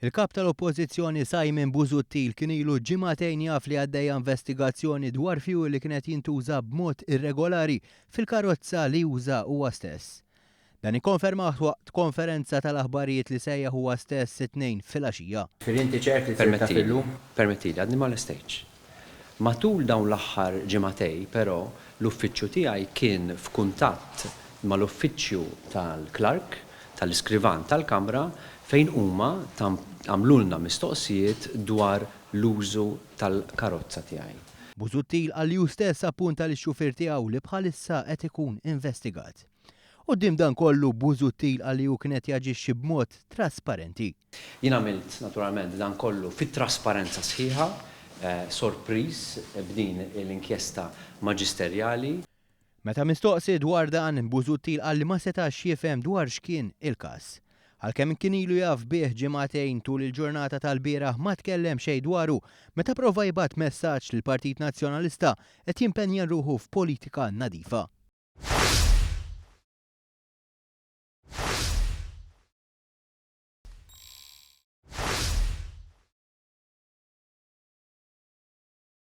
Il-Kap tal-Oppożizzjoni Simon Busuttil kien ilu ġimagħtejn jaf li għaddejja investigazzjoni dwar fuel li kien qed jintuża b'mod irregolari fil-karozza li juża huwa stess. Dan ikkonfermah waqt konferenza tal-aħbarijiet li sejjaħ huwa stess it-Tnejn filgħaxija. Ġifieri inti ċert li sirt taf illum? Permettili, għadni ma lestejtx. Matul dawn l-aħħar ġimagħtej, però, l-uffiċċju tiegħi kien f'kuntatt mal-uffiċċju tal-clerk, tal-iskrivan tal-Kamra, fejn huma għamlulna mistoqsijiet dwar l-użu tal-karozza tiegħi. Busuttil qal li hu stess appunta lix-xufier tiegħu li bħalissa qed ikun investigat. Quddiem dan kollu, Busuttil qal li hu kien qed jaġixxi b'mod trasparenti. Jien għamilt, naturalment, dan kollu fi trasparenza sħiħa, sorpriż b'din l-inkjesta maġisterjali. Meta mistoqsi dwar dan, Busuttil qal li ma setax jifhem dwar x'kien il-każ. Għalkemm kien ilu jaf bih ġimagħtejn, tul il-ġurnata tal-bieraħ ma tkellem xejn dwaru meta prova jibgħat messaġġ li l-Partit Nazzjonalista qed jimpenja ruħu f'politika nadifa.